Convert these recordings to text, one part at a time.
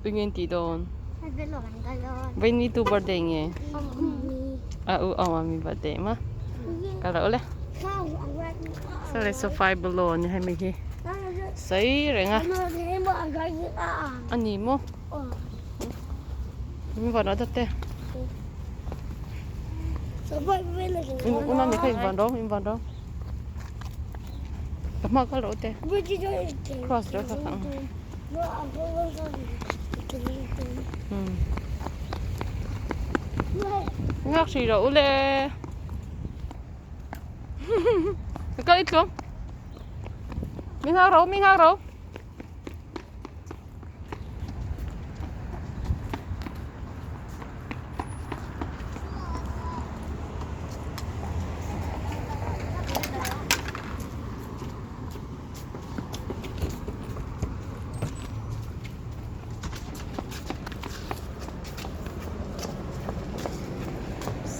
Enge an tih dawn? Vaini tu birthday nge? A u awm ami birthday ma? Ka lo le. Saw le saw five below ni hemi hi. Sei reng a. A ni maw? Min van rawh te. Una ni kha in van rawh, in van rawh. Ka hma kal rawh te. Cross rawh kha kha. Ngak hrih rawh u le. Ka kal i tluang. Mi ngak rawh, mi ngak rawh.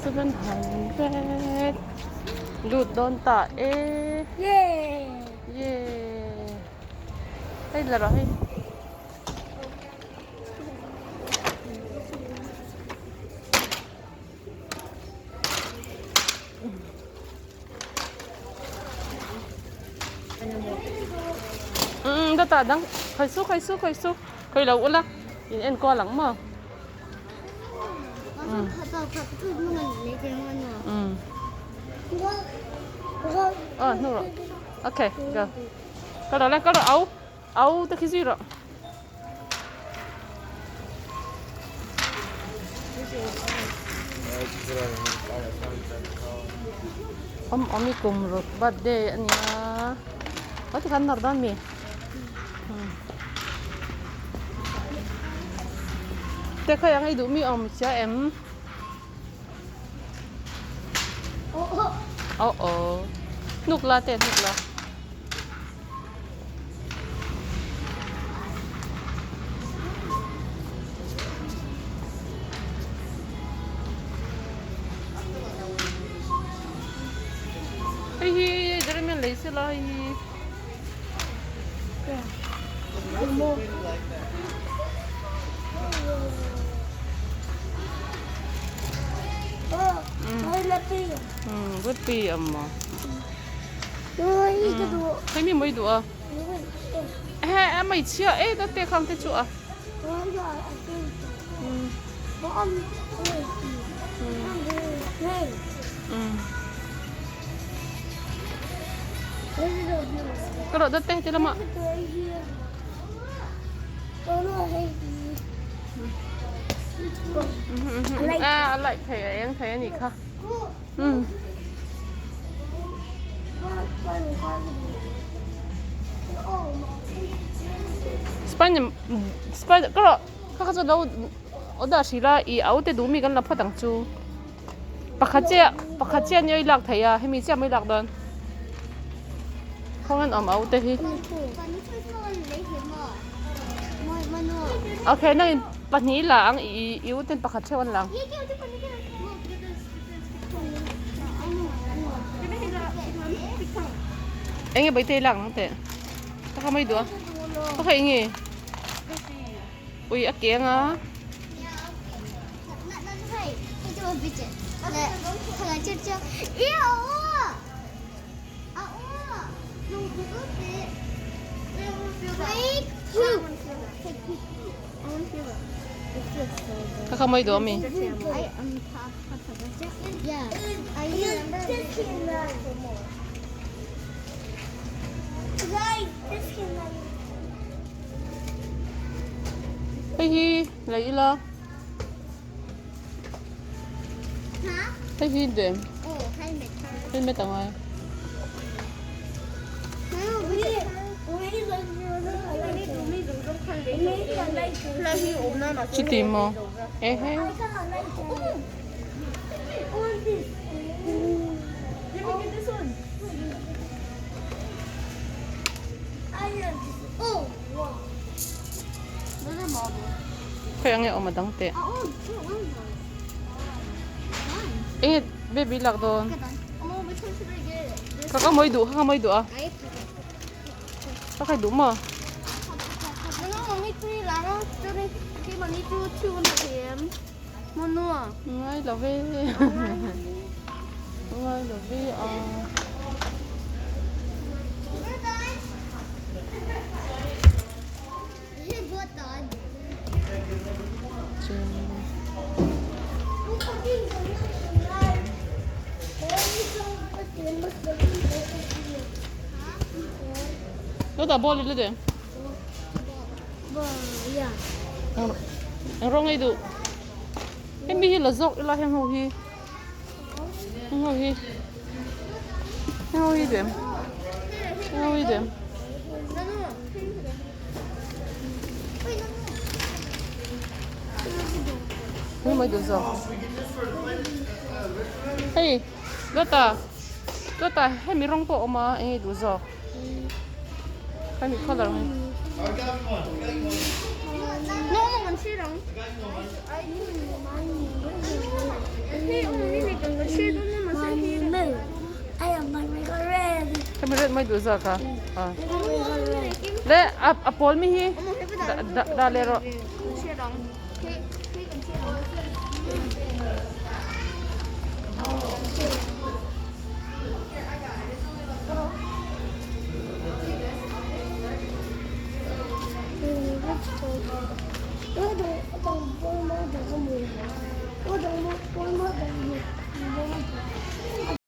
700 lut dawn ta e yay hei la rawh hei Umm dawtah dang khawi su khawi su khawi su khawi lo ula in en kual ang maw umm aw hnu rawh okay go kal rawh le kal rawh au au te khi zui rawh. Awm awm i kum ruk birthday a nia aw tikhan nawr dawn mi te khawi ang i duh mi awm sia em aw aw hnuk la te hnuk la. Hei hi Jeremy an lei sela hei hi Good pi amma. Hei mi mai duh a. He a mai chhia e ta te khang te chu a. Ka rawh dat te heti lamah. A light thei a eng thei a nih kha. Spider spider ka rawh kha kha chu lo order hrih la ih a ute duh mi kan la phawt ang chu pakhat chiah pakhat chiah nia i lak theih a hemi chiah mai lak dawn khawnge an awm a ute hi okay nangin pahnih la ang ih i uten pakhat theuh an la ang. Enge baitei lak ang teh ka kha mai duh a ka kha enge ui a ke anga Ka kha mai duh ami? Hei hi lei ila. Hei hi duh em? Helmet a ngai. Chuti maw? Ehe. Khawi ang nge awm a dang teh. Enge baby lak dawn. Ka ka mawi duh ka ka mawi duh a. Ka kai duh maw? Ngai lo ve. Ngai lo ve a. Lo ball le de. Ang rawng ei duh. Hemi hi la zawk ila heng ho hi. Heng ho hi. Heng ho hi dem. Heng ho hi dem. Heng mai duh zawk. Hei, Lota. Lota, hemi rawng pawh a awm a, eng ei duh zawk. Hemi colour hi. Hemi red mai duh zawk a. Le a pawl mi hi dah leh rawh.